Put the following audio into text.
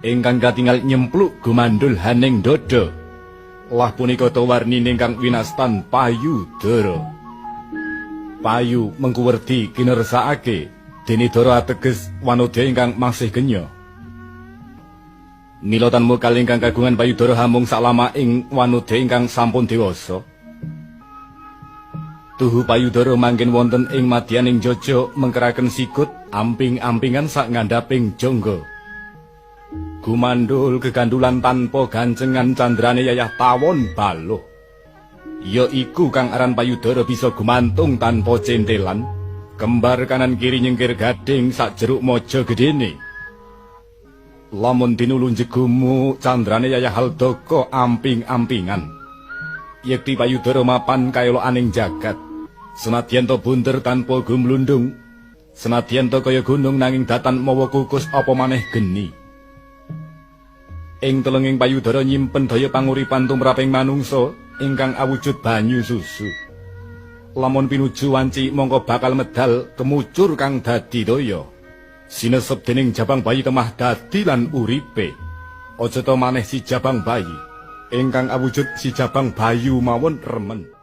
Ingkang katingal nyempluk gumandul haning dada. Lah punika to warnine ingkang winastan payudara. Payu mengku werdi kinersakake dene dara ateges wanodya ingkang masih kenya. Mila tan mokal ingkang kagungan payudara hamung saklama ing wanodya ingkang sampun dewasa. Tuhu payudara manggen wonten ing madyaning jaja mengkeraken sikut amping-ampingan sak ngandhaping jangga. Gumandul kegandulan tanpa gancengan candrane yayah tawon baloh. Ya iku kang aran payudara bisa gumantung tanpa centelan, kembar kanan kiri nyengkir gading sak jeruk maja gedene. Lamun dinulu jegumu candrane yayah haldaka amping-ampingan. Yekti payudara mapan kaelokaning jagat. Senadyan to bunder tanpa gumlundung, senadyan to kaya gunung nanging datan mawa kukus apa maneh geni. Ing telenging payudara nyimpen daya panguripan tumraping manungsa ingkang awujud banyu susu. Lamun pinuju wanci mongko bakal medal kemucur kang dadi daya. Sinesep dening jabang bayi temah dadi lan uripe. Aja ta maneh si jabang bayi ingkang awujud si jabang bayu mawon remen.